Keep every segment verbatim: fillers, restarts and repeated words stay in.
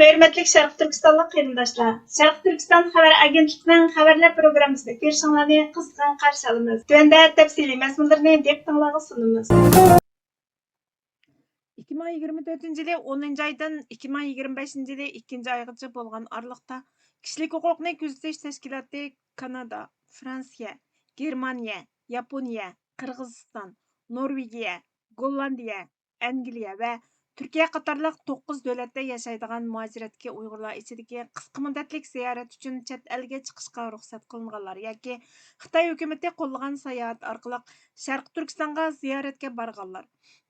ھۆرمەتلىك شەرقىي تۈركىستانلىق قېرىنداشلار، شەرقىي تۈركىستان خەۋەر ئاگېنتلىقىنىڭ خەۋەرلەر پروگراممىسىدا كۆرۈشۈڭلارنى قىزغىن قارشى ئالىمىز. تۆۋەندە تەپسىلىي مەزمۇنلىرىنى دىققىتىڭلارغا سۇنىمىز. ئىككى مىڭ يىگىرمە تۆتىنچى يىلى ئونىنچى ئايدىن ئىككى مىڭ يىگىرمە بەشىنچى يىلى ئىككىنچى ئايغىچە بولغان ئارىلىقتا كىشىلىك ھوقۇقنى كۆزىتىش تەشكىلاتى كانادا، فرانسىيە، گېرمانىيە، ياپونىيە، قىرغىزىستان، نورۋېگىيە، گوللاندىيە، ئەنگلىيە ۋە تۈركىيە قاتارلىق توققۇز دۆلەتتە ياشايدىغان مۇھاجىرەتتىكى ئۇيغۇرلار ئىچىدىكى قىسقا مۇددەتلىك زىيارەت ئۈچۈن چەت ئەلگە چىقىشقا رۇخسەت قىلىنغانلار ياكى خىتاي ھۆكۈمىتى قوللىغان ساياھەت ئارقىلىق شەرقىي تۈركىستانغا زىيارەتكە بارغانلار،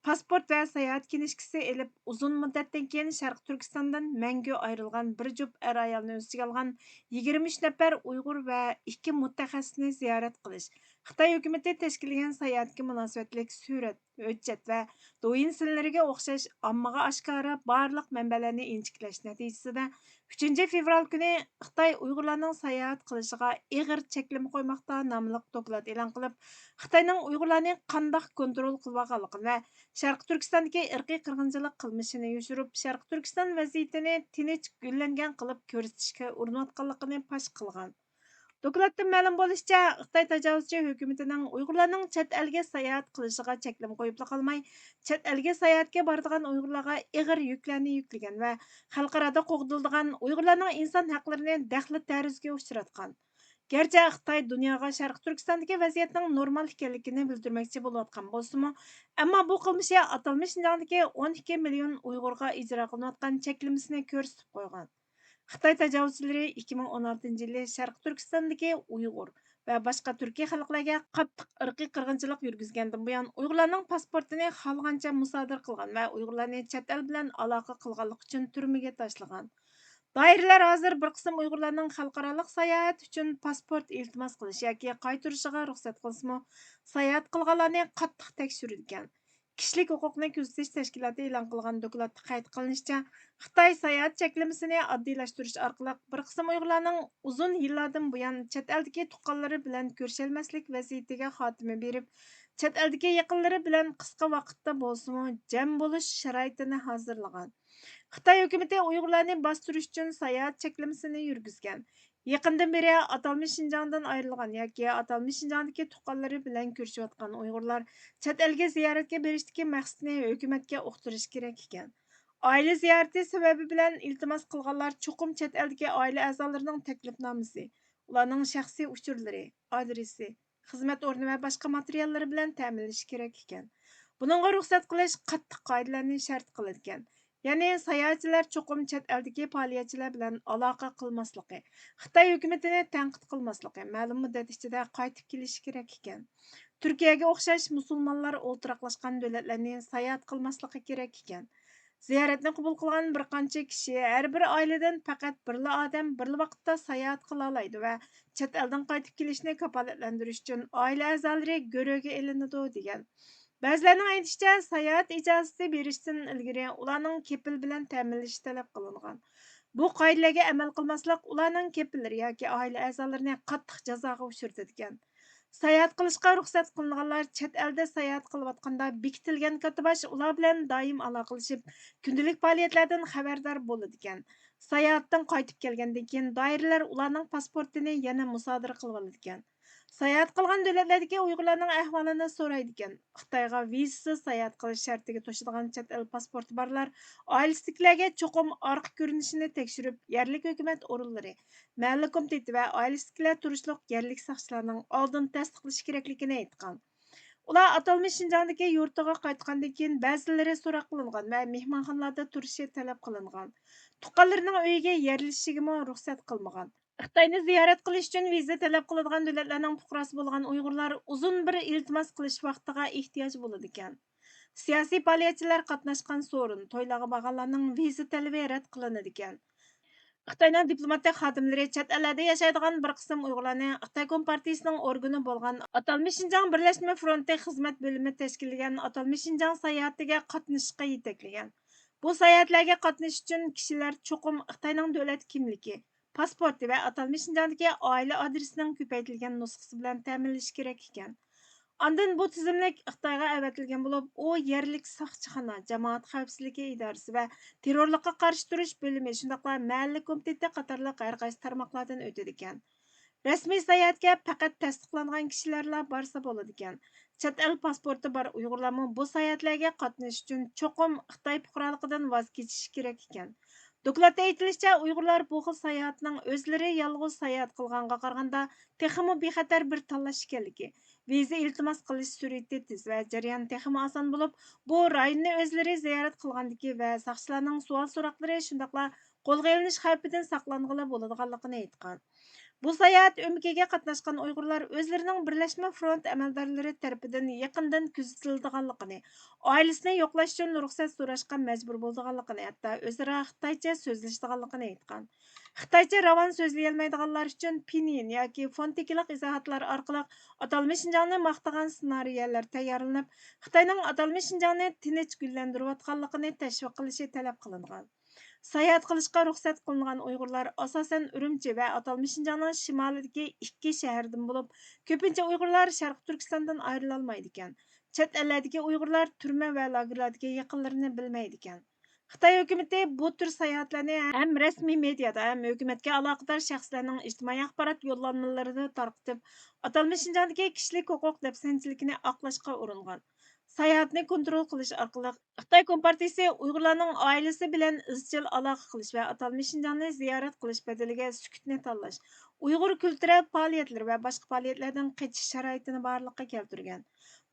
پاسپورت ۋە ساياھەت كىنىشكىسى ئېلىپ، ئۇزۇن مۇددەتتىن كېيىن شەرقىي تۈركىستاندىن مەڭگۈ ئايرىلغان بىر جۈپ ئەر-ئايالنى ئۆز ئىچىگە ئالغان يىگىرمە ئۈچ نەپەر ئۇيغۇر ۋە ئىككى مۇتەخەسسىسنى زىيارەت قىلىش، خىتاي ھۆكۈمىتى تەشكىللىگەن ساياھەتكە مۇناسىۋەتلىك سۈرەت، ھۆججەت ۋە دويىن سىنلىرىگە ئوخشاش ئاممىغا ئاشكارا بارلىق مەنبەلەرنى ئىنچىكىلەش نەتىجىسىدە، ئۈچىنچى فېۋرال كۈنى خىتاي ئۇيغۇرلارنىڭ ساياھەت قىلىشىغا ئېغىر چەكلىمە قويماقتا ناملىق دوكلات ئېلان قىلىپ، خىتاينىڭ ئۇيغۇرلارنى قانداق كونترول قىلىۋالغانلىقىنى ۋە شەرقىي تۈركىستاندىكى ئىرقىي قىرغىنچىلىق قىلمىشىنى يوشۇرۇپ، شەرقىي تۈركىستان ۋەزىيىتىنى تىنچ، گۈللەنگەن قىلىپ كۆرسىتىشكە ئۇرۇنۇۋاتقانلىقىنى پاش قىلغان. دوكلاتتىن مەلۇم بولۇشىچە، خىتاي تاجاۋۇزچى ھۆكۈمىتىنىڭ ئۇيغۇرلارنىڭ چەت ئەلگە ساياھەت قىلىشىغا چەكلىمە قويۇپلا قالماي، چەت ئەلگە ساياھەتكە بارىدىغان ئۇيغۇرلارغا ئېغىر يۈكلەرنى يۈكلىگەن ۋە خەلقئارادا قوغدىلىدىغان ئۇيغۇرلارنىڭ ئىنسان ھەقلىرىنى دەخلى تەرۇزىگە ئۇچراتقان. گەرچە خىتاي دۇنياغا شەرقىي تۈركىستاندىكى ۋەزىيەتنىڭ نورمال ئىكەنلىكىنى بىلدۈرمەكچى بولۇۋاتقان بولسىمۇ، ئەمما بۇ قىلمىشى ئاتالمىش شىنجاڭدىكى ئون ئىككى مىليون ئۇيغۇرغا ئىجرا قىلىنىۋاتقان چەكلىمىسىنى كۆرسىتىپ قويغان. خىتاي تاجاۋۇزچىلىرى ئىككى مىڭ ئون ئالتىنچى يىلى شەرقىي تۈركىستاندىكى ئۇيغۇر ۋە باشقا تۈركىي خەلقلەرگە قاتتىق ئىرقىي قىرغىنچىلىق يۈرگۈزگەندىن بۇيان، ئۇيغۇرلارنىڭ پاسپورتىنى خالىغانچە مۇسادىرە قىلغان ۋە ئۇيغۇرلارنى چەت ئەل بىلەن ئالاقە قىلغانلىقى ئۈچۈن تۈرمىگە تاشلىغان. دائىرىلەر ھازىر بىر قىسىم ئۇيغۇرلارنىڭ خەلقئارالىق ساياھەت ئۈچۈن پاسپورت ئىلتىماس قىلىش ياكى قايتۇرۇشىغا رۇخسەت قىلسىمۇ، ساياھەت قىلغانلارنى قاتتىق تەكشۈرىدىكەن. كىشىلىك ھوقۇقنى كۆزىتىش تەشكىلاتى ئېلان قىلغان دوكلاتتا قەيت قىلىنىشىچە، خىتاي ساياھەت چەكلىمىسىنى ئاددىيلاشتۇرۇش ئارقىلىق بىر قىسىم ئۇيغۇرلارنىڭ ئۇزۇن يىللاردىن بۇيان چەت ئەلدىكى تۇغقانلىرى بىلەن كۆرۈشەلمەسلىك ۋەزىيىتىگە خاتىمە بېرىپ، چەت ئەلدىكى يېقىنلىرى بىلەن قىسقا ۋاقىتتا بولسىمۇ جەم بولۇش شارائىتىنى ھازىرلىغان. خىتاي ھۆكۈمىتى ئۇيغۇرلارنى باستۇرۇش ئۈچۈن ساياھەت چەكلىمىسىنى يۈرگۈزگەن. يېقىندىن بېرى ئاتالمىش شىنجاڭدىن ئايرىلغان ياكى ئاتالمىش شىنجاڭدىكى تۇغقانلىرى بىلەن كۆرۈشۈۋاتقان ئۇيغۇرلار چەت ئەلگە زىيارەتكە بېرىشتىكى مەقسىتىنى ھۆكۈمەتكە ئۇقتۇرۇشى كېرەك ئىكەن. ئائىلە زىيارىتى سەۋەبى بىلەن ئىلتىماس قىلغانلار چوقۇم چەت ئەلدىكى ئائىلە ئەزالىرىنىڭ تەكلىپنامىسى، ئۇلارنىڭ شەخسىي ئۇچۇرلىرى، ئادرېسى، خىزمەت ئورنى ۋە باشقا ماتېرىياللىرى بىلەن تەمىنلىشى كېرەك ئىكەن. بۇنىڭغا رۇخسەت قىلىش قاتتىق قائىدىلەرنى شەرت قىلىدىكەن. يەنى ساياھەتچىلەر چوقۇم چەت ئەلدىكى پائالىيەتچىلەر بىلەن ئالاقە قىلماسلىقى، خىتاي ھۆكۈمىتىنى تەنقىد قىلماسلىقى، مەلۇم مۇددەت ئىچىدە قايتىپ كېلىشى كېرەك ئىكەن. تۈركىيەگە ئوخشاش مۇسۇلمانلار ئولتۇراقلاشقان دۆلەتلەرنى ساياھەت قىلماسلىقى كېرەك ئىكەن. زىيارەتنى قوبۇل قىلغان بىر قانچە كىشى ھەر بىر ئائىلىدىن پەقەت بىرلا ئادەم بىرلا ۋاقىتتا ساياھەت قىلالايدۇ ۋە چەت ئەلدىن قايتىپ كېلىشنى كاپالەتلەندۈرۈش ئۈچۈن ئائىلە ئەزالىرى گۆرۈگە ئېلىنىدۇ، دېگەن. بەزىلەرنىڭ ئېيتىشىچە، ساياھەت ئىجازىتى بېرىشتىن ئىلگىرى ئۇلارنىڭ كېپىل بىلەن تەمىنلىشى تەلەپ قىلىنغان. بۇ قائىدىلەرگە ئەمەل قىلماسلىق ئۇلارنىڭ كېپىللىرى ياكى ئائىلە ئەزالىرىنى قاتتىق جازاغا ئۇچرىتىدىكەن. ساياھەت قىلىشقا رۇخسەت قىلىنغانلار چەت ئەلدە ساياھەت قىلىۋاتقاندا بېكىتىلگەن كاتتىباش ئۇلار بىلەن دائىم ئالاقىلىشىپ، كۈندىلىك پائالىيەتلەردىن خەۋەردار بولىدىكەن. ساياھەتتىن قايتىپ كەلگەندىن كېيىن، دائىرىلەر ئۇلارنىڭ پاسپورتىنى يەنە مۇسادىرە قىلىۋالىدىكەن. ساياھەت قىلغان دۆلەتلەردىكى ئۇيغۇرلارنىڭ ئەھۋالىنى سورايدىكەن. خىتايغا ۋىزىسىز ساياھەت قىلىش شەرتىگە توشىدىغان چەت ئەل پاسپورتى بارلار ئائىلىسىدىكىلەرگە چوقۇم ئارقا كۆرۈنۈشىنى تەكشۈرۈپ، يەرلىك ھۆكۈمەت ئورۇنلىرى، مەھەللە كومىتېتى ۋە ئائىلىسىدىكىلەر تۇرۇشلۇق يەرلىك ساقچىلارنىڭ ئالدىن تەستىقلىشى كېرەكلىكىنى ئېيتقان. ئۇلار ئاتالمىش شىنجاڭدىكى يۇرتىغا قايتقاندىن كېيىن، بەزىلىرى سوراق قىلىنغان ۋە مېھمانخانىلاردا تۇرۇشى تەلەپ قىلىنغان. تۇغقانلىرىنىڭ ئۆيىگە يەرلىشىشىگىمۇ رۇخسەت قىلمىغان. خىتاينى زىيارەت قىلىش ئۈچۈن ۋىزا تەلەپ قىلىدىغان دۆلەتلەرنىڭ پۇقراسى بولغان ئۇيغۇرلار ئۇزۇن بىر ئىلتىماس قىلىش ۋاقتىغا ئېھتىياج بولىدىكەن. سىياسىي پائالىيەتچىلەر قاتناشقان سورۇن، تويلارغا بارغانلارنىڭ ۋىزا تەلىپى رەت قىلىنىدىكەن. خىتاينىڭ دىپلوماتىك خادىملىرى چەت ئەللەردە ياشايدىغان بىر قىسىم ئۇيغۇرلارنى خىتاي كومپارتىيىسىنىڭ ئورگىنى بولغان ئاتالمىش شىنجاڭ بىرلەشمە فرونتى خىزمەت بۆلۈمى تەشكىللىگەن ئاتالمىش شىنجاڭ ساياھىتىگە قاتنىشىشقا يېتەكلىگەن. بۇ ساياھەتلەرگە قاتنىشىش ئۈچۈن كىشىلەر چوقۇم خىتاينىڭ دۆلەت كىملىكى، پاسپورتى ۋە ئاتالمىش شىنجاڭدىكى ئائىلە ئادرېسىنىڭ كۆپەيتىلگەن نۇسخىسى بىلەن تەمىنلىشى كېرەك ئىكەن. ئاندىن بۇ تىزىملىك خىتايغا ئەۋەتىلگەن بولۇپ، ئۇ يەرلىك ساقچىخانا، جامائەت خەۋپسىزلىكى ئىدارىسى ۋە تېررورلۇققا قارشى تۇرۇش بۆلۈمى، شۇنداقلا مەھەللە كومىتېتى قاتارلىق ھەر قايسى تارماقلاردىن ئۆتىدىكەن. رەسمىي ساياھەتكە پەقەت تەستىقلانغان كىشىلەرلا بارسا بولىدىكەن. چەت ئەل پاسپورتى بار ئۇيغۇرلارمۇ بۇ ساياھەتلەرگە قاتنىشىش ئۈچۈن چوقۇم خىتاي پۇقرالىقىدىن ۋاز كېچىشى كېرەك ئىكەن. دوكلاتتا ئېيتىلىشىچە، ئۇيغۇرلار بۇ خىل ساياھەتنىڭ ئۆزلىرى يالغۇز ساياھەت قىلغانغا قارىغاندا تېخىمۇ بىخەتەر بىر تاللاش ئىكەنلىكى، ۋىزا ئىلتىماس قىلىش سۈرئىتى تېز ۋە جەريانى تېخىمۇ ئاسان بولۇپ، بۇ رايوننى ئۆزلىرى زىيارەت قىلغاندىكى ۋە ساقچىلارنىڭ سوئال-سوراقلىرى، شۇنداقلا قولغا ئېلىنىش خەۋپىدىن ساقلانغىلى بولىدىغانلىقىنى ئېيتقان. بۇ ساياھەت ئۆمىكىگە قاتناشقان ئۇيغۇرلار ئۆزلىرىنىڭ بىرلەشمە فرونت ئەمەلدارلىرى تەرىپىدىن يېقىندىن كۆزىتىلىدىغانلىقىنى، ئائىلىسىنى يوقلاش ئۈچۈن رۇخسەت سوراشقا مەجبۇر بولىدىغانلىقىنى، ھەتتا ئۆزئارا خىتايچە سۆزلىشىدىغانلىقىنى ئېيتقان. خىتايچە راۋان سۆزلىيەلمەيدىغانلار ئۈچۈن پىنيىن ياكى فونېتىكىلىق ئىزاھاتلار ئارقىلىق ئاتالمىش شىنجاڭنى ماختىغان سېنارىيەلەر تەييارلىنىپ، خىتاينىڭ ئاتالمىش شىنجاڭنى تىنچ گۈللەندۈرۈۋاتقانلىقىنى تەشۋىق قىلىشى تەلەپ قىلىنغان. ساياھەت قىلىشقا رۇخسەت قىلىنغان ئۇيغۇرلار ئاساسەن ئۈرۈمچى ۋە ئاتالمىش شىنجاڭنىڭ شىمالىدىكى ئىككى شەھەردىن بولۇپ، كۆپىنچە ئۇيغۇرلار شەرقىي تۈركىستاندىن ئايرىلالمايدىكەن. چەت ئەللەردىكى ئۇيغۇرلار تۈرمە ۋە لاگېرلاردىكى يېقىنلىرىنى بىلمەيدىكەن. خىتاي ھۆكۈمىتى بۇ تۈر ساياھەتلەرنى ھەم رەسمىي مېدىيادا، ھەم ھۆكۈمەتكە ئالاقىدار شەخسلەرنىڭ ئىجتىمائىي ئاخبارات يوللانمىلىرىدا تارقىتىپ، ئاتالمىش شىنجاڭدىكى كىشىلىك ھوقۇق دەپسەندىچىلىكىنى ئاقلاشقا ئۇرۇنغان. ساياھەتنى كونترول قىلىش ئارقىلىق، خىتاي كومپارتىيىسى ئۇيغۇرلارنىڭ ئائىلىسى بىلەن ئىزچىل ئالاقە قىلىش ۋە ئاتالمىش شىنجاڭنى زىيارەت قىلىش بەدىلىگە سۈكۈتنى تاللاش، ئۇيغۇر كۈلتۈرەل پائالىيەتلىرى ۋە باشقا پائالىيەتلەردىن قېچىش شارائىتىنى بارلىققا كەلتۈرگەن.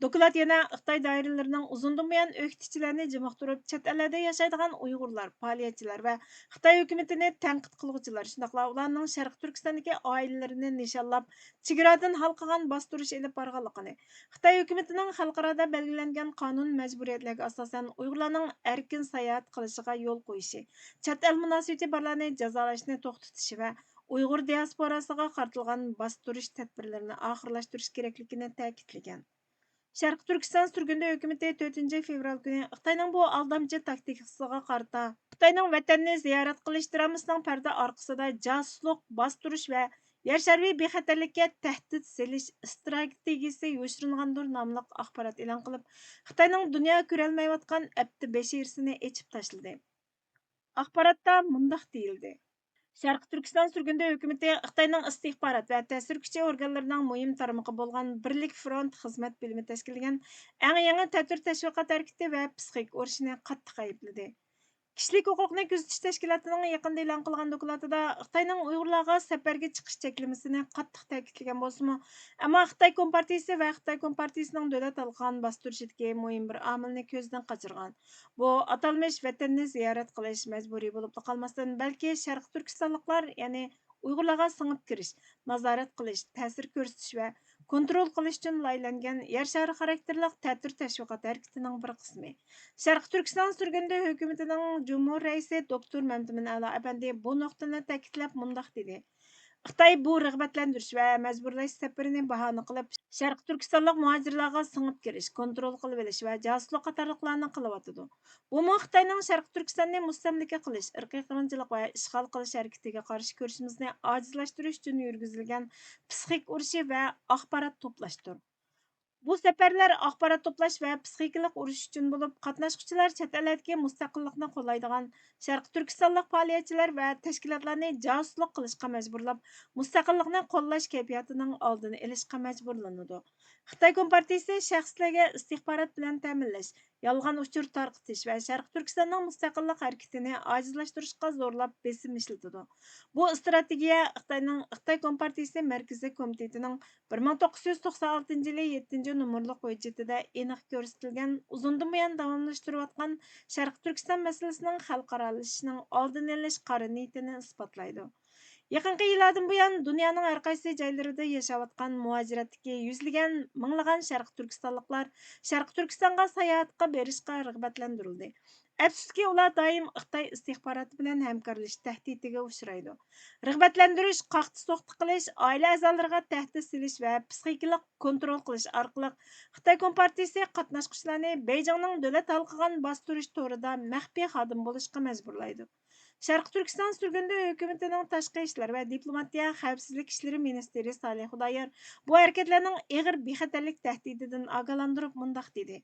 دوكلات يەنە خىتاي دائىرىلىرىنىڭ ئۇزۇندىن بۇيان ئۆكتىچىلەرنى جىمىقتۇرۇپ، چەت ئەللەردە ياشايدىغان ئۇيغۇرلار، پائالىيەتچىلەر ۋە خىتاي ھۆكۈمىتىنى تەنقىد قىلغۇچىلار، شۇنداقلا ئۇلارنىڭ شەرقىي تۈركىستاندىكى ئائىلىلىرىنى نىشانلاپ، چېگرادىن ھالقىغان باستۇرۇش ئېلىپ بارغانلىقىنى، خىتاي ھۆكۈمىتىنىڭ خەلقئارادا بەلگىلەنگەن قانۇن مەجبۇرىيەتلەرگە ئاساسەن ئۇيغۇرلارنىڭ ئەركىن ساياھەت قىلىشىغا يول قويۇشى، چەت ئەل مۇناسىۋىتى بارلارنى جازالاشنى توختىتىشى ۋە ئۇيغۇر دىياسپوراسىغا قارىتىلغان باستۇرۇش تەدبىرلىرىنى ئاخىرلاشتۇرۇش كېرەكلىكىنى تەكىتلىگەن. شەرقىي تۈركىستان سۈرگۈندە ھۆكۈمىتى تۆتىنچى فېۋرال كۈنى خىتاينىڭ بۇ ئالدامچى تاكتىكىسىغا قارىتا، خىتاينىڭ ۋەتەننى زىيارەت قىلىش درامىسىنىڭ پەردە ئارقىسىدا جاسۇسلۇق، باستۇرۇش ۋە يەر شارى بىخەتەرلىككە تەھدىت سېلىش ئىستراتېگىيىسى يوشۇرۇنغاندۇر ناملىق ئاخبارات ئېلان قىلىپ، خىتاينىڭ دۇنيا كۆرەلمەيۋاتقان ئەپتى بەشىرىسىنى ئېچىپ تاشلىدى. ئاخباراتتا مۇنداق دېيىلدى: شەرقىي تۈركىستان سۈرگۈندە ھۆكۈمىتى خىتاينىڭ ئىستىخبارات ۋە تەسىر كۈچى ئورگانلىرىنىڭ مۇھىم تارمىقى بولغان بىرلىك فرونت خىزمەت بۆلۈمى تەشكىللىگەن ئەڭ يېڭى تەتۈر تەشۋىقات ھەرىكىتى ۋە پسىخىك ئۇرۇشىنى قاتتىق ئەيىبلىدى. كىشىلىك ھوقۇقنى كۆزىتىش تەشكىلاتىنىڭ يېقىندا ئېلان قىلغان دوكلاتىدا خىتاينىڭ ئۇيغۇرلارغا سەپەرگە چىقىش چەكلىمىسىنى قاتتىق تەكىتلىگەن بولسىمۇ، ئەمما خىتاي كومپارتىيىسى ۋە خىتاي كومپارتىيىسىنىڭ دۆلەت ھالقىغان باستۇرۇشىدىكى مۇھىم بىر ئامىلنى كۆزدىن قاچۇرغان. بۇ ئاتالمىش ۋەتەننى زىيارەت قىلىش مەجبۇرىي بولۇپلا قالماستىن، بەلكى شەرقىي تۈركىستانلىقلار، يەنى ئۇيغۇرلارغا سىڭىپ كىرىش، نازارەت قىلىش، تەسىر كۆرسىتىش ۋە كونترول قىلىش ئۈچۈن لايىھەلەنگەن يەر شارى خاراكتېرلىق تەتۈر تەشۋىقات ھەرىكىتىنىڭ بىر قىسمى. شەرقىي تۈركىستان سۈرگۈندە ھۆكۈمىتىنىڭ جۇمھۇر رەئىسى دوكتور مەمتىمىن ئەلا ئەپەندى بۇ نۇقتىنى تەكىتلەپ مۇنداق دېدى: خىتاي بۇ رىغبەتلەندۈرۈش ۋە مەجبۇرلاش سەپىرىنى باھانە قىلىپ، شەرقىي تۈركىستانلىق مۇھاجىرلارغا سىڭىپ كىرىش، كونترول قىلىۋېلىش ۋە جاسۇسلۇق قاتارلىقلارنى قىلىۋاتىدۇ. بۇمۇ خىتاينىڭ شەرقىي تۈركىستاننى مۇستەملىكە قىلىش، ئىرقىي قىرغىنچىلىق ۋە ئىشغال قىلىش ھەرىكىتىگە قارشى كۈرىشىمىزنى ئاجىزلاشتۇرۇش ئۈچۈن يۈرگۈزۈلگەن پسىخىك ئۇرۇشى ۋە ئاخبارات توپلاشتۇر. بۇ سەپەرلەر ئاخبارات توپلاش ۋە پسىخىكىلىق ئۇرۇش ئۈچۈن بولۇپ، قاتناشقۇچىلار چەت ئەللەردىكى مۇستەقىللىقنى قوللايدىغان شەرقىي تۈركىستانلىق پائالىيەتچىلەر ۋە تەشكىلاتلارنى جاسۇسلۇق قىلىشقا مەجبۇرلاپ، مۇستەقىللىقنى قوللاش كەيپىياتىنىڭ ئالدىنى ئېلىشقا مەجبۇرلىنىدۇ. خىتاي كومپارتىيىسى شەخسلەرگە ئىستىخبارات بىلەن تەمىنلەش، يالغان ئۇچۇر تارقىتىش ۋە شەرقىي تۈركىستاننىڭ مۇستەقىللىق ھەرىكىتىنى ئاجىزلاشتۇرۇشقا زورلاپ بېسىم ئىشلىتىدۇ. بۇ ئىستراتېگىيە خىتاينىڭ، خىتاي كومپارتىيىسى مەركىزىي كومىتېتىنىڭ بىر مىڭ توققۇز يۈز توقسان ئالتىنچى يىلى يەتتىنچى نومۇرلۇق ھۆججىتىدە ئېنىق كۆرسىتىلگەن، ئۇزۇندىن بۇيان داۋاملاشتۇرۇۋاتقان شەرقىي تۈركىستان مەسىلىسىنىڭ خەلقئارالىشىشنىڭ ئالدىنى ئېلىش قارا نىيىتىنى ئىسپاتلايدۇ. يېقىنقى يىللاردىن بۇيان، دۇنيانىڭ ھەر قايسى جايلىرىدا ياشاۋاتقان مۇھاجىرەتتىكى يۈزلىگەن، مىڭلىغان شەرقىي تۈركىستانلىقلار شەرقىي تۈركىستانغا ساياھەتكە بېرىشقا رىغبەتلەندۈرۈلدى. ئەپسۇسكى، ئۇلار دائىم خىتاي ئىستىخباراتى بىلەن ھەمكارلىشىش تەھدىتىگە ئۇچرايدۇ. رىغبەتلەندۈرۈش، قاقتى-سوقتى قىلىش، ئائىلە ئەزالىرىغا تەھدىت سېلىش ۋە پسىخىكىلىق كونترول قىلىش ئارقىلىق خىتاي كومپارتىيىسى قاتناشقۇچىلارنى بېيجىڭنىڭ دۆلەت ھالقىغان باستۇرۇش تورىدا مەخپىي خادىم بولۇشقا مەجبۇرلايدۇ. شەرقىي تۈركىستان سۈرگۈندە ھۆكۈمىتىنىڭ تاشقى ئىشلار ۋە دىپلوماتىيە خەۋپسىزلىك ئىشلىرى مىنىستىرى سالىھ خۇدايار بۇ ھەرىكەتلەرنىڭ ئېغىر بىخەتەرلىك تەھدىتىدىن ئاگاھلاندۇرۇپ مۇنداق دېدى: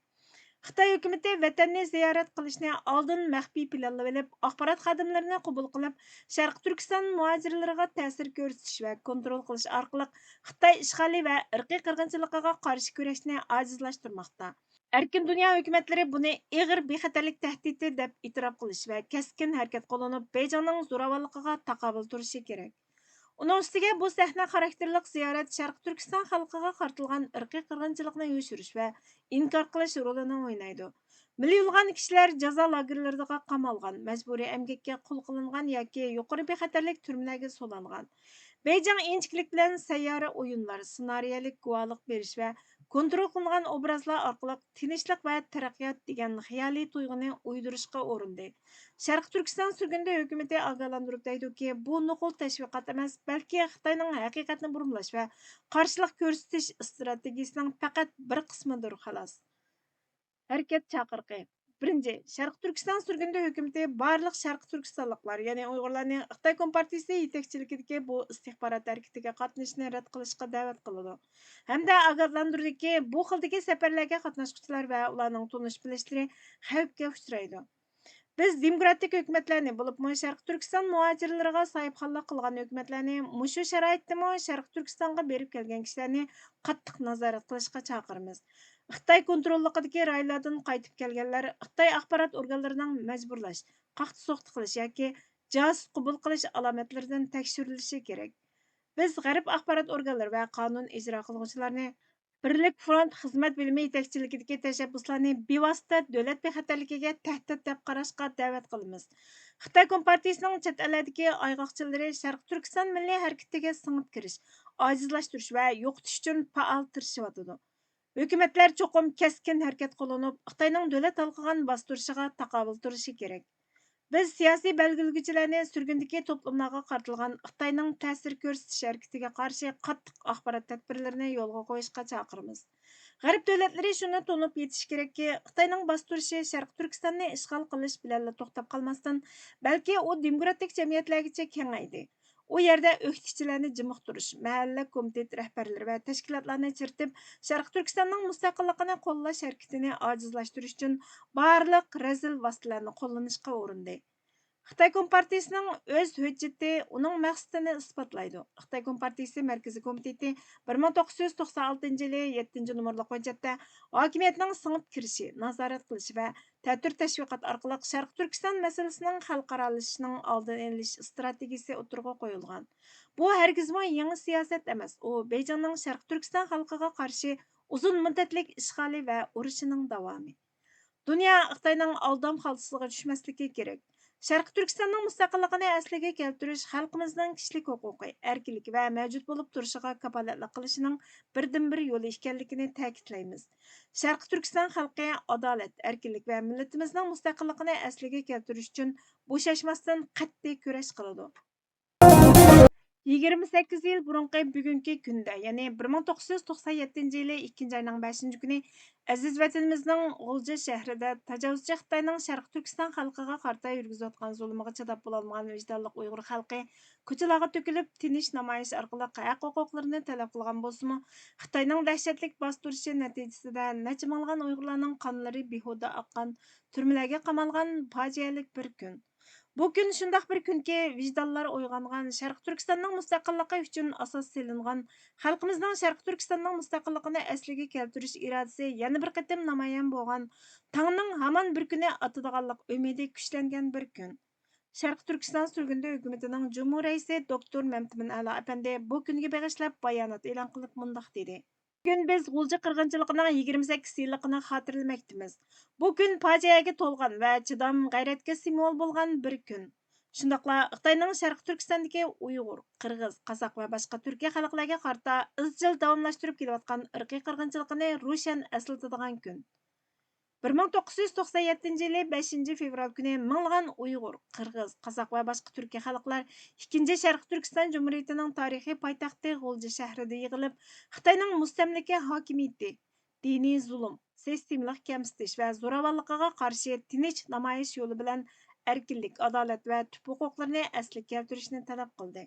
خىتاي ھۆكۈمىتى ۋەتەننى زىيارەت قىلىشنى ئالدىن مەخپىي پىلانلىۋېلىپ، ئاخبارات خادىملىرىنى قوبۇل قىلىپ، شەرقىي تۈركىستان مۇھاجىرلىرىغا تەسىر كۆرسىتىش ۋە كونترول قىلىش ئارقىلىق خىتاي ئىشغالى ۋە ئىرقىي قىرغىنچىلىقىغا قارشى كۈرەشنى ئاجىزلاشتۇرماقتا. ئەركىن دۇنيا ھۆكۈمەتلىرى بۇنى ئېغىر بىخەتەرلىك تەھدىتى دەپ ئېتىراپ قىلىش ۋە كەسكىن ھەرىكەت قوللىنىپ، بېيجىڭنىڭ زوراۋانلىقىغا تاقابىل تۇرۇشى كېرەك. ئۇنىڭ ئۈستىگە بۇ سەھنە خاراكتېرلىق زىيارەت شەرقىي تۈركىستان خەلقىگە قارىتىلغان ئىرقىي قىرغىنچىلىقنى يوشۇرۇش ۋە ئىنكار قىلىش رولىنى ئوينايدۇ. مىليونلىغان كىشىلەر جازا لاگېرلىرىغا قامالغان، مەجبۇرىي ئەمگەككە قۇل قىلىنغان ياكى يۇقىرى بىخەتەرلىك تۈرمىلەرگە سولانغان. بېيجىڭ ئىنچىكىلىك بىلەن سەييارە ئويۇنلار، سېنارىيەلىك گۇۋاھلىق بېرىش ۋە كونترول قىلىنغان ئوبرازلار ئارقىلىق تىنچلىق ۋە تەرەققىيات دېگەن خىيالىي تۇيغۇنى ئويدۇرۇشقا ئۇرۇندى. شەرقىي تۈركىستان سۈرگۈندە ھۆكۈمىتى ئاگاھلاندۇرۇپ دەيدۇكى، بۇ نوقۇل تەشۋىقات ئەمەس، بەلكى خىتاينىڭ ھەقىقەتنى بۇرمىلاش ۋە قارشىلىق كۆرسىتىش ئىستراتېگىيىسىنىڭ پەقەت بىر قىسمىدۇر، خالاس. ھەرىكەت چاقىرىقى. بىرىنچى، شەرقىي تۈركىستان سۈرگۈندە ھۆكۈمىتى بارلىق شەرقىي تۈركىستانلىقلار، يەنى ئۇيغۇرلارنى خىتاي كومپارتىيىسى يېتەكچىلىكىدىكى بۇ ئىستىخبارات ھەرىكىتىگە قاتنىشىشنى رەت قىلىشقا دەۋەت قىلىدۇ ھەمدە ئاگاھلاندۇرىدۇكى، بۇ خىلدىكى سەپەرلەرگە قاتناشقۇچىلار ۋە ئۇلارنىڭ تونۇش-بىلىشلىرى خەۋپكە ئۇچرايدۇ. بىز دېموكراتىك ھۆكۈمەتلەرنى، بولۇپمۇ شەرقىي تۈركىستان مۇھاجىرلىرىغا ساھىبخانلىق قىلغان ھۆكۈمەتلەرنى مۇشۇ شارائىتتىمۇ شەرقىي تۈركىستانغا بېرىپ كەلگەن كىشىلەرنى قاتتىق نازارەت قىلىشقا چاقىرىمىز. خىتاي كونتروللۇقىدىكى رايونلاردىن قايتىپ كەلگەنلەر خىتاي ئاخبارات ئورگانلىرىنىڭ مەجبۇرلاش، قاقتى-سوقتى قىلىش ياكى جاسۇس قوبۇل قىلىش ئالامەتلىرىدىن تەكشۈرۈلۈشى كېرەك. بىز غەرب ئاخبارات ئورگانلىرى ۋە قانۇن ئىجرا قىلغۇچىلارنى بىرلىك فرونت خىزمەت بۆلۈمى يېتەكچىلىكىدىكى تەشەببۇسلارنى بىۋاسىتە دۆلەت بىخەتەرلىكىگە تەھدىت دەپ قاراشقا دەۋەت قىلىمىز. خىتاي كومپارتىيىسىنىڭ چەت ئەللەردىكى ئايغاقچىلىرى شەرقىي تۈركىستان مىللىي ھەرىكىتىگە سىڭىپ كىرىش، ئاجىزلاشتۇرۇش ۋە يوقىتىش ئۈچۈن پائال تىرىشىۋاتىدۇ. ھۆكۈمەتلەر چوقۇم كەسكىن ھەرىكەت قوللىنىپ، خىتاينىڭ دۆلەت ھالقىغان باستۇرۇشىغا تاقابىل تۇرۇشى كېرەك. بىز سىياسىي بەلگىلىگۈچىلەرنى سۈرگۈندىكى توپلۇملارغا قارىتىلغان خىتاينىڭ تەسىر كۆرسىتىش ھەرىكىتىگە قارشى قاتتىق ئاخبارات تەدبىرلىرىنى يولغا قويۇشقا چاقىرىمىز. غەرب دۆلەتلىرى شۇنى تونۇپ يېتىشى كېرەككى، خىتاينىڭ باستۇرۇشى شەرقىي تۈركىستاننى ئىشغال قىلىش بىلەنلا توختاپ قالماستىن، بەلكى ئۇ دېموكراتىك جەمئىيەتلەرگىچە كېڭەيدى. ئۇ يەردە ئۆكتىچىلەرنى جىمىقتۇرۇش، مەھەللە كومىتېت رەھبەرلىرى ۋە تەشكىلاتلارنى چىرىتىپ، شەرقىي تۈركىستاننىڭ مۇستەقىللىقىنى قوللاش ھەرىكىتىنى ئاجىزلاشتۇرۇش ئۈچۈن بارلىق رەزىل ۋاسىتىلەرنى قوللىنىشقا ئۇرۇندى. خىتاي كومپارتىيىسىنىڭ ئۆز ھۆججىتى ئۇنىڭ مەقسىتىنى ئىسپاتلايدۇ. خىتاي كومپارتىيىسى مەركىزىي كومىتېتى بىر مىڭ توققۇز يۈز توقسان ئالتىنچى يىلى يەتتىنچى نومۇرلۇق ھۆججەتتە ھاكىمىيەتنىڭ سىڭىپ كىرىشى، نازارەت قىلىشى ۋە تەتۈر تەشۋىقات ئارقىلىق شەرقىي تۈركىستان مەسىلىسىنىڭ خەلقئارالىشىشىنىڭ ئالدىنى ئېلىش ئىستراتېگىيىسى ئوتتۇرىغا قويۇلغان. بۇ ھەرگىزمۇ يېڭى سىياسەت ئەمەس، ئۇ بېيجىڭنىڭ شەرقىي تۈركىستان خەلقىگە قارشى ئۇزۇن مۇددەتلىك ئىشغالى ۋە ئۇرۇشىنىڭ داۋامى. دۇنيا خىتاينىڭ ئالدام خالتىسىغا چۈشمەسلىكى كېرەك. شەرقىي تۈركىستاننىڭ مۇستەقىللىقىنى ئەسلىگە كەلتۈرۈش خەلقىمىزنىڭ كىشىلىك ھوقۇقى، ئەركىنلىكى ۋە مەۋجۇت بولۇپ تۇرۇشىغا كاپالەتلىك قىلىشىنىڭ بىردىنبىر يولى ئىكەنلىكىنى تەكىتلەيمىز. شەرقىي تۈركىستان خەلقى ئادالەت، ئەركىنلىك ۋە مىللىتىمىزنىڭ مۇستەقىللىقىنى ئەسلىگە كەلتۈرۈش ئۈچۈن بوشاشماستىن قەتئىي كۈرەش قىلىدۇ. يىگىرمە سەككىز يىل بۇرۇنقى بۈگۈنكى كۈندە، يەنى بىر مىڭ توققۇز يۈز توقسان يەتتىنچى يىلى ئىككىنچى ئاينىڭ بەشىنچى كۈنى ئەزىز ۋەتىنىمىزنىڭ غۇلجا شەھىرىدە تاجاۋۇزچى خىتاينىڭ شەرقىي تۈركىستان خەلقىگە قارىتا يۈرگۈزۈۋاتقان زۇلۇمىغا چىداپ بولالمىغان ۋىجدانلىق ئۇيغۇر خەلقى كوچىلارغا تۆكۈلۈپ، تىنچ نامايىش ئارقىلىق ھەق ھوقۇقلىرىنى تەلەپ قىلغان بولسىمۇ، خىتاينىڭ دەھشەتلىك باستۇرۇشى نەتىجىسىدە نەچچە مىڭلىغان ئۇيغۇرلارنىڭ قانلىرى بىھۇدە ئاققان، تۈرمىلەرگە قامالغان پاجىئەلىك بىر كۈن. بۇ كۈن شۇنداق بىر كۈنكى، ۋىجدانلار ئويغانغان، شەرقىي تۈركىستاننىڭ مۇستەقىللىقى ئۈچۈن ئاساس سېلىنغان، خەلقىمىزنىڭ شەرقىي تۈركىستاننىڭ مۇستەقىللىقىنى ئەسلىگە كەلتۈرۈش ئىرادىسى يەنە بىر قېتىم نامايان بولغان، تاڭنىڭ ھامان بىر كۈنى ئاتىدىغانلىق ئۈمىدى كۈچلەنگەن بىر كۈن. شەرقىي تۈركىستان سۈرگۈندە ھۆكۈمىتىنىڭ جۇمھۇر رەئىسى دوكتور مەمتىمىن ئەلا ئەپەندى بۇ كۈنگە بېغىشلاپ بايانات ئېلان قىلىپ مۇنداق دېدى: بۈگۈن بىز غۇلجا قىرغىنچىلىقىنىڭ يىگىرمە سەككىز يىللىقىنى خاتىرىلىمەكتىمىز. بۇ كۈن پاجىئەگە تولغان ۋە چىدام، غەيرەتكە سىمۋول بولغان بىر كۈن. شۇنداقلا خىتاينىڭ شەرقىي تۈركىستاندىكى ئۇيغۇر، قىرغىز، قازاق ۋە باشقا تۈركىي خەلقلەرگە قارىتا ئىزچىل داۋاملاشتۇرۇپ كېلىۋاتقان ئىرقىي قىرغىنچىلىقىنى روشەن ئەسلىتىدىغان كۈن. بىر مىڭ توققۇز يۈز توقسان يەتتىنچى يىلى بەشىنچى فېۋرال كۈنى مىڭلىغان ئۇيغۇر، قىرغىز، قازاق ۋە باشقا تۈركىي خەلقلەر ئىككىنچى شەرقىي تۈركىستان جۇمھۇرىيىتىنىڭ تارىخىي پايتەختى غۇلجا شەھىرىدە يىغىلىپ، خىتاينىڭ مۇستەملىكە ھاكىمىيىتى، دىنىي زۇلۇم، سىستېمىلىق كەمسىتىش ۋە زوراۋانلىقىغا قارشى تىنچ نامايىش يولى بىلەن ئەركىنلىك، ئادالەت ۋە تۈپ ھوقۇقلىرىنى ئەسلىگە كەلتۈرۈشنى تەلەپ قىلدى.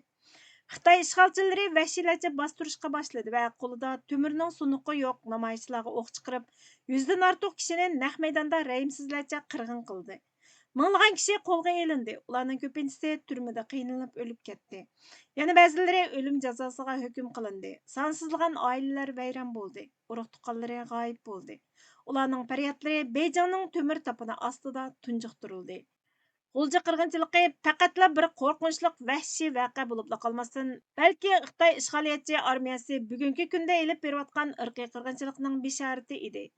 خىتاي ئىشغالچىلىرى ۋەھشىيلەرچە باستۇرۇشقا باشلىدى ۋە قولىدا تۆمۈرنىڭ سۇنۇقى يوق نامايىشچىلارغا ئوق چىقىرىپ، يۈزدىن ئارتۇق كىشىنى نەق مەيداندا رەھىمسىزلەرچە قىرغىن قىلدى. مىڭلىغان كىشى قولغا ئېلىندى، ئۇلارنىڭ كۆپىنچىسى تۈرمىدە قىينىلىپ ئۆلۈپ كەتتى. يەنە بەزىلىرى ئۆلۈم جازاسىغا ھۆكۈم قىلىندى. سانسىزلىغان ئائىلىلەر ۋەيران بولدى، ئۇرۇق-تۇغقانلىرى غايىب بولدى. ئۇلارنىڭ پەريادلىرى بېيجىڭنىڭ تۆمۈر تاپىنى ئاستىدا تۇنجۇقتۇرۇلدى. غۇلجا قىرغىنچىلىقى پەقەتلا بىر قورقۇنچلۇق ۋەھشىي ۋەقە بولۇپلا قالماستىن، بەلكى خىتاي ئىشغالىيەتچى ئارمىيەسى بۈگۈنكى كۈندە ئېلىپ بېرىۋاتقان ئىرقىي قىرغىنچىلىقنىڭ بېشارىتى ئىدى.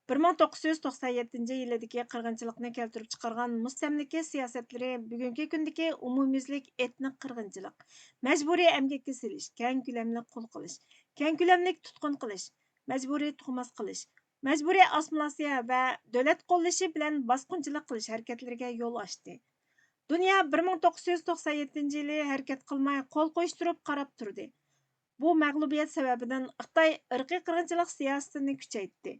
بىر مىڭ توققۇز يۈز توقسان يەتتىنچى يىلىدىكى قىرغىنچىلىقنى كەلتۈرۈپ چىقارغان مۇستەملىكە سىياسەتلىرى بۈگۈنكى كۈندىكى ئومۇميۈزلۈك ئېتنىك قىرغىنچىلىق، مەجبۇرىي ئەمگەككە سېلىش، كەڭ كۆلەملىك قۇل قىلىش، كەڭ كۆلەملىك تۇتقۇن قىلىش، مەجبۇرىي تۇغماس قىلىش، مەجبۇرىي ئاسسىمىلياتسىيە ۋە دۆلەت قوللىشى بىلەن باسقۇنچىلىق قىلىش ھەرىكەتلىرىگە يول ئاچتى. دۇنيا بىر مىڭ توققۇز يۈز توقسان يەتتىنچى يىلى ھەرىكەت قىلماي قول قويۇشتۇرۇپ قاراپ تۇردى. بۇ مەغلۇبىيەت سەۋەبىدىن خىتاي ئىرقىي قىرغىنچىلىق سىياسىتىنى كۈچەيتتى.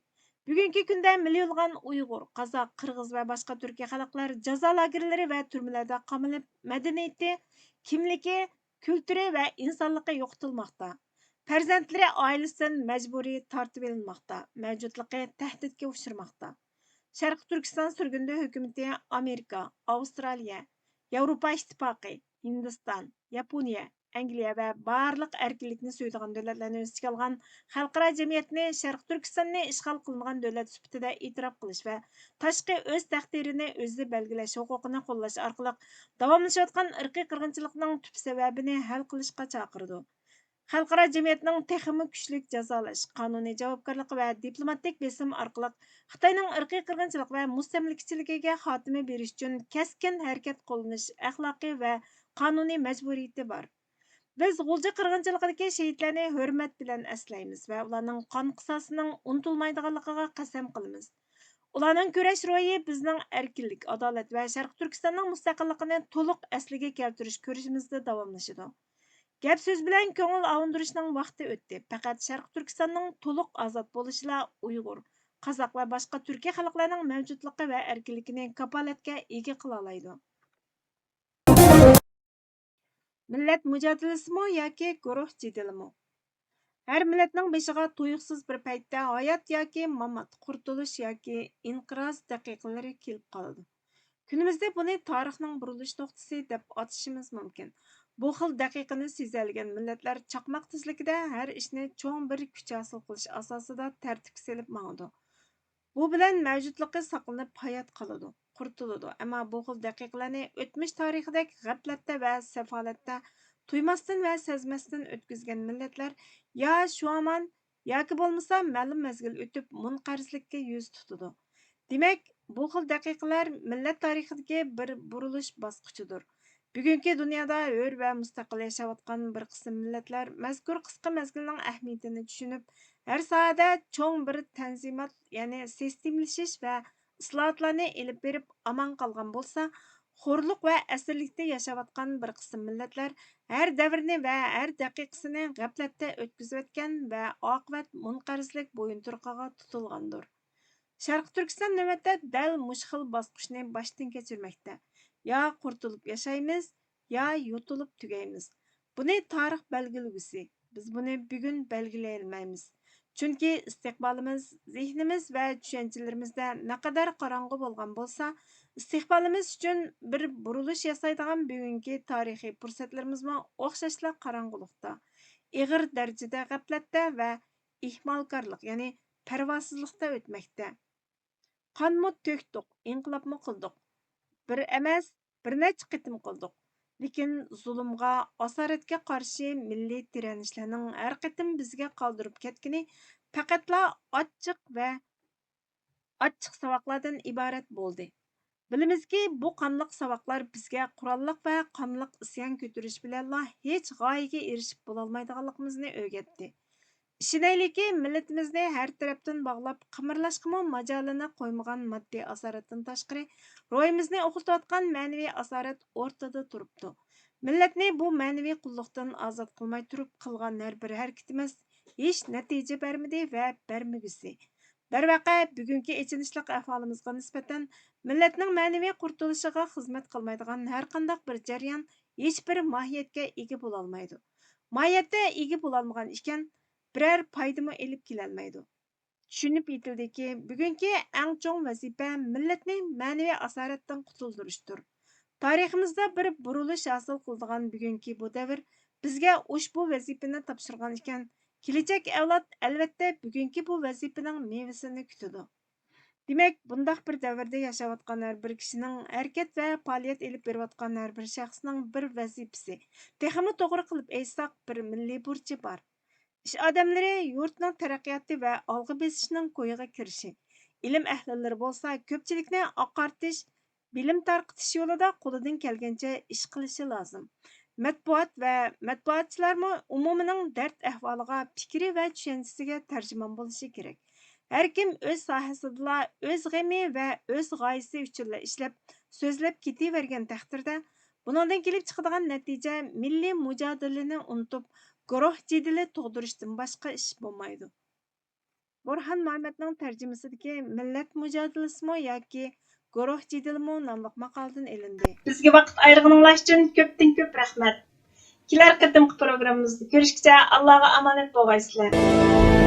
بۈگۈنكى كۈندە مىليونلىغان ئۇيغۇر، قازاق، قىرغىز ۋە باشقا تۈركىي خەلقلەر جازا لاگېرلىرى ۋە تۈرمىلەردە قامىلىپ، مەدەنىيىتى، كىملىكى، كۈلتۈرى ۋە ئىنسانلىقى يوقىتىلماقتا. پەرزەنتلىرى ئائىلىسىدىن مەجبۇرىي تارتىۋېلىنماقتا، مەۋجۇتلۇقى تەھدىتكە ئۇچرىماقتا. شەرقىي تۈركىستان سۈرگۈندە ھۆكۈمىتى ئامېرىكا، ئاۋسترالىيە، ياۋروپا ئىتتىپاقى، ھىندىستان، ياپونىيە، ئەنگلىيە ۋە بارلىق ئەركىنلىكنى سۆيىدىغان دۆلەتلەرنى ئۆز ئىچىگە ئالغان خەلقئارا جەمئىيەتنى شەرقىي تۈركىستاننى ئىشغال قىلىنغان دۆلەت سۈپىتىدە ئېتىراپ قىلىش ۋە تاشقى ئۆز تەقدىرىنى ئۆزى بەلگىلەش ھوقۇقىنى قوللاش ئارقىلىق داۋاملىشىۋاتقان ئىرقىي قىرغىنچىلىقنىڭ تۈپ سەۋەبىنى ھەل قىلىشقا چاقىرىدۇ. خەلقئارا جەمئىيەتنىڭ تېخىمۇ كۈچلۈك جازالاش، قانۇنىي جاۋابكارلىق ۋە دىپلوماتىك بېسىم ئارقىلىق خىتاينىڭ ئىرقىي قىرغىنچىلىق ۋە مۇستەملىكىچىلىكىگە خاتىمە بېرىش ئۈچۈن كەسكىن ھەرىكەت قوللىنىش ئەخلاقىي ۋە قانۇنىي مەجبۇرىيىتى بار. بىز غۇلجا قىرغىنچىلىقىدىكى شېھىتلەرنى ھۆرمەت بىلەن ئەسلەيمىز ۋە ئۇلارنىڭ قان قىساسىنىڭ ئۇنتۇلمايدىغانلىقىغا قەسەم قىلىمىز. ئۇلارنىڭ كۈرەش روھى بىزنىڭ ئەركىنلىك، ئادالەت ۋە شەرقىي تۈركىستاننىڭ مۇستەقىللىقىنى تولۇق ئەسلىگە كەلتۈرۈش كۈرىشىمىزدە داۋاملىشىدۇ. گەپ-سۆز بىلەن كۆڭۈل ئاۋۇندۇرۇشنىڭ ۋاقتى ئۆتتى. پەقەت شەرقىي تۈركىستاننىڭ تولۇق ئازاد بولۇشىلا ئۇيغۇر، قازاق ۋە باشقا تۈركىي خەلقلەرنىڭ مەۋجۇتلۇقى ۋە ئەركىنلىكىنى كاپالەتكە ئىگە قىلالايدۇ. مىللەت مۇجادىلىسىمۇ ياكى گۇرۇھ جېدىلىمۇ؟ ھەر مىللەتنىڭ بېشىغا تۇيۇقسىز بىر پەيتتە ھايات ياكى مامات، قۇرتۇلۇش ياكى ئىنقىراز دەقىقىلىرى كېلىپ قالىدۇ. كۈنىمىزدە بۇنى تارىخنىڭ بۇرۇلۇش نۇقتىسى دەپ ئاتىشىمىز مۇمكىن. بۇ خىل دەقىقىنى سېزەلىگەن مىللەتلەر چاقماق تېزلىكىدە ھەر ئىشنى چوڭ بىر كۈچ ھاسىل قىلىش ئاساسىدا تەرتىپكە سېلىپ ماڭىدۇ. بۇ بىلەن مەۋجۇتلۇقى ساقلىنىپ، ھايات قالىدۇ، قۇرتۇلىدۇ. ئەمما بۇ خىل دەقىقىلەرنى ئۆتمۈش تارىخىدەك غەپلەتتە ۋە سەپالەتتە تۇيماستىن ۋە سەزمەستىن ئۆتكۈزگەن مىللەتلەر يا شۇ ھامان ياكى بولمىسا مەلۇم مەزگىل ئۆتۈپ مۇنقەرزلىككە يۈز تۇتىدۇ. دېمەك، بۇ خىل دەقىقىلەر مىللەت تارىخىدىكى بىر بۇرۇلۇش باسقۇچىدۇر. بۈگۈنكى دۇنيادا ھۆر ۋە مۇستەقىل ياشاۋاتقان بىر قىسىم مىللەتلەر مەزكۇر قىسقا مەزگىلنىڭ ئەھمىيىتىنى چۈشىنىپ، ھەر ساھەدە چوڭ بىر تەنزىمات، يەنى سىستېمىلىشىش ۋە ئىسلاھاتلارنى ئېلىپ بېرىپ ئامان قالغان بولسا، خورلۇق ۋە ئەسىرلىكتە ياشاۋاتقان بىر قىسىم مىللەتلەر ھەر دەۋرنى ۋە ھەر دەقىقىسىنى غەپلەتتە ئۆتكۈزۈۋەتكەن ۋە ئاقىۋەت مۇنقەرزلىك بويۇنتۇرۇقىغا تۇتۇلغاندۇر. شەرقىي تۈركىستان نۆۋەتتە دەل مۇشۇ خىل باسقۇچنى باشتىن كەچۈرمەكتە. يا قۇرتۇلۇپ ياشايمىز، يا يۇتۇلۇپ تۈگەيمىز. بۇنى تارىخ بەلگىلىگۈسى، بىز بۇنى بۈگۈن بەلگىلىيەلمەيمىز. چۈنكى ئىستىقبالىمىز، زېھنىمىز ۋە چۈشەنچىلىرىمىزدە نەقەدەر قاراڭغۇ بولغان بولسا، ئىستىقبالىمىز ئۈچۈن بىر بۇرۇلۇش ياسايدىغان بۈگۈنكى تارىخىي پۇرسەتلىرىمىزمۇ ئوخشاشلا قاراڭغۇلۇقتا، ئېغىر دەرىجىدە غەپلەتتە ۋە ئىھمالكارلىق، يەنى پەرۋاسىزلىقتا ئۆتمەكتە. قانمۇ تۆكتۇق، ئىنقىلابمۇ قىلدۇق. بىر ئەمەس، بىر نەچچە قېتىم قىلدۇق. لېكىن زۇلۇمغا، ئاسارەتكە قارشى مىللىي تىرەنىشلەرنىڭ ھەر قېتىم بىزگە قالدۇرۇپ كەتكىنى پەقەتلا ئاچچىق ۋە ئاچچىق ساۋاقلاردىن ئىبارەت بولدى. بىلىمىزكى، بۇ قانلىق ساۋاقلار بىزگە قوراللىق ۋە قانلىق ئىسيان كۆتۈرۈش بىلەنلا ھېچ غايىگە ئېرىشىپ بولالمايدىغانلىقىمىزنى ئۆگەتتى. ئىشىنەيلىكى، مىللىتىمىزنى ھەر تەرەپتىن باغلاپ، قىمىرلاشقىمۇ ماجالىنى قويمىغان ماددىي ئاسارەتتىن تاشقىرى، روھىمىزنى ئوخلىتىۋاتقان مەنىۋى ئاسارەت ئورتىدا تۇرۇپتۇ. مىللەتنى بۇ مەنىۋى قۇللۇقتىن ئازاد قىلماي تۇرۇپ قىلغان ھەر بىر ھەرىكىتىمىز ھېچ نەتىجە بەرمىدى ۋە بەرمىگۈسى. دەرۋەقە، بۈگۈنكى ئېچىنىشلىق ئەھۋالىمىزغا نىسبەتەن، مىللەتنىڭ مەنىۋى قۇرتۇلۇشىغا خىزمەت قىلمايدىغان ھەرقانداق بىر جەريان ھېچبىر ماھىيەتكە ئىگە بولالمايدۇ. ماھىيەتتە ئىگە بولالمىغان ئىكەن، بىرەر پايدىمۇ ئېلىپ كېلەلمەيدۇ. چۈشىنىپ يېتىلدىكى، بۈگۈنكى ئەڭ چوڭ ۋەزىپە مىللەتنى مەنىۋى ئاسارەتتىن قۇتۇلدۇرۇشتۇر. تارىخىمىزدا بىر بۇرۇلۇش ھاسىل قىلىدىغان بۈگۈنكى بۇ دەۋر بىزگە ئۇشبۇ ۋەزىپىنى تاپشۇرغان ئىكەن، كېلىچەك ئەۋلاد، ئەلۋەتتە، بۈگۈنكى بۇ ۋەزىپىنىڭ مېۋىسىنى كۈتىدۇ. دېمەك، بۇنداق بىر دەۋردە ياشاۋاتقان ھەر بىر كىشىنىڭ، ھەرىكەت ۋە پائالىيەت ئېلىپ بېرىۋاتقان ھەر بىر شەخسنىڭ بىر ۋەزىپىسى، تېخىمۇ توغرا قىلىپ ئېيتساق، بىر مىللىي بۇرچى بار. ئىش ئادەملىرى يۇرتنىڭ تەرەققىياتى ۋە ئالغا بېسىشىنىڭ كويىغا كىرىشى، ئىلىم ئەھلىلىرى بولسا كۆپچىلىكنى ئاقارتىش، بىلىم تارقىتىش يولىدا قولىدىن كەلگەنچە ئىش قىلىشى لازىم. مەتبۇئات ۋە مەتبۇئاتچىلارمۇ ئومۇمىنىڭ دەرد ئەھۋالىغا، پىكرى ۋە چۈشەنچىسىگە تەرجىمان بولۇشى كېرەك. ھەركىم ئۆز ساھەسىدىلا ئۆز غېمى ۋە ئۆز غايىسى ئۈچۈنلا ئىشلەپ، سۆزلەپ كېتىۋەرگەن تەقدىردە، بۇنىڭدىن كېلىپ چىقىدىغان نەتىجە مىللىي مۇجادىلىنى ئۇنتۇپ، گۇرۇھ جېدىلى تۇغدۇرۇشتىن باشقا ئىش بولمايدۇ. بورھان مۇھەممەدنىڭ تەرجىمىسىدىكى مىللەت مۇجادىلىسىمۇ ياكى گۇرۇھ جېدىلىمۇ ناملىق ماقالىدىن ئېلىندى. بىزگە ۋاقىت ئايرىغىنىڭلار ئۈچۈن كۆپتىن كۆپ رەھمەت. كېلەر قېتىمقى پروگراممىمىزدا كۆرۈشكىچە ئاللاغا ئامانەت بولغايسىلەر.